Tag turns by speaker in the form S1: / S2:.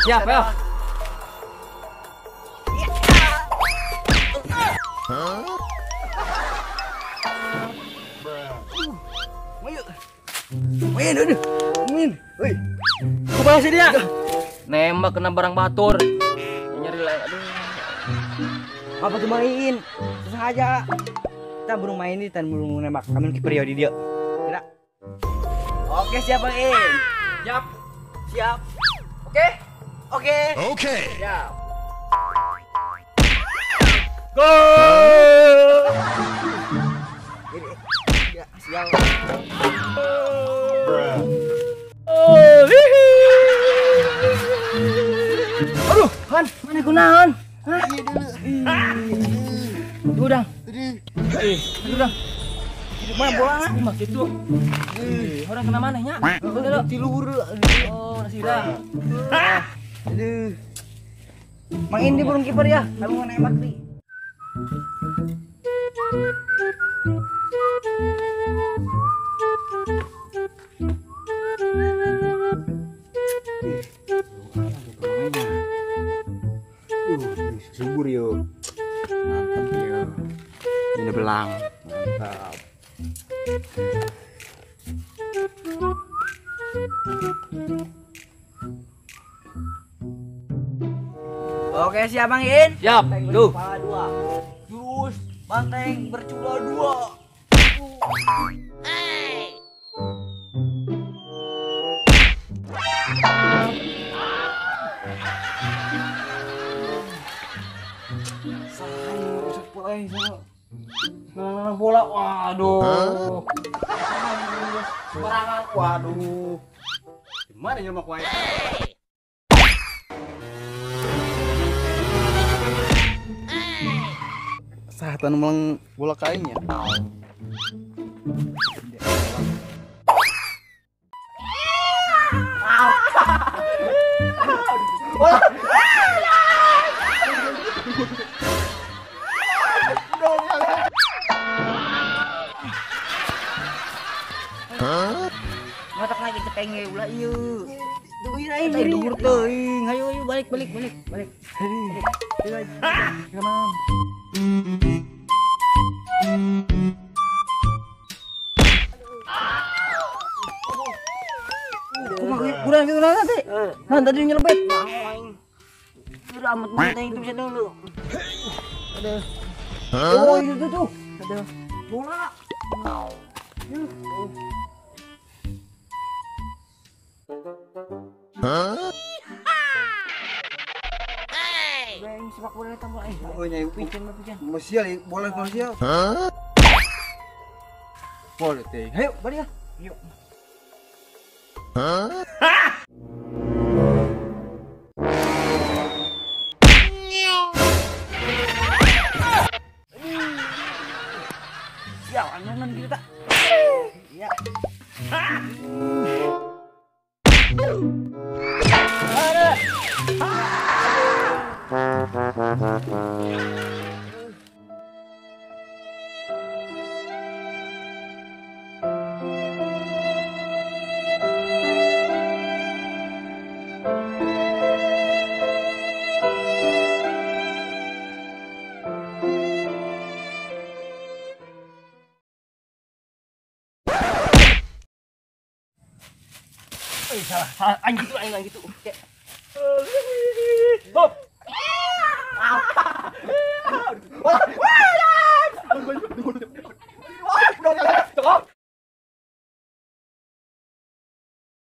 S1: Siap ya.
S2: Main, aduh. Main. Woi.
S1: Kumaha sih dia? Nembak kena barang batur. Nyeri lah, aduh.
S2: Apa tuh main? Susah aja. Kita burung main nih, tan burung nembak. Kami kiper ya di dia. Kira. Oke, siap Bang In.
S1: Siap.
S2: Siap. Oke. Oke.
S3: Oke.
S2: Siap.
S1: Gol.
S2: Ya, siap.
S1: Aduh, Han, mana kunaon? Hah? Tuh, Dang. Aduh, Dang.
S2: Mana bola?
S1: Mah kitu. Orang kena mana nya?
S2: Di luhur.
S1: Oh, nasi dah.
S2: Aduh. Mang Indi burung kiper ya. Kamu mau nembak nih.
S4: Subur yo. Mantap yo. Ini belang. Mantap.
S2: Oke, siap Bang In?
S1: Siap. Duh.
S2: Kepala dua. Jurus banteng bercula dua.
S5: Hey.
S1: Nah, bola, waduh. Sembarangan, waduh.
S4: Gimana nyemak wae? Sahatan meleng bola kainnya.
S2: Bola. Matak lagi cepenge ulah ieu. Duit aing dhuwur teuing. Hayu ayo balik balik balik balik.
S4: Come on.
S2: Kumaha kurang gitu nanti. Nah, tadi nyelebet. Aing. Udah amat minta itu bisa dulu. Aduh. Oh, itu tuh. Aduh. Bola.
S3: Hah?
S2: Hey. Sepak bola tambah aing.
S4: Oh nya
S2: pican mah pican.
S4: Masial bola masial.
S3: Hah?
S4: Bola teh.
S2: Ayo balik ah. Yuk.
S3: Hah?
S2: Sial, anan gitu tak. Iya.
S1: Salah, salah, aing gitu, aing gitu. Oke.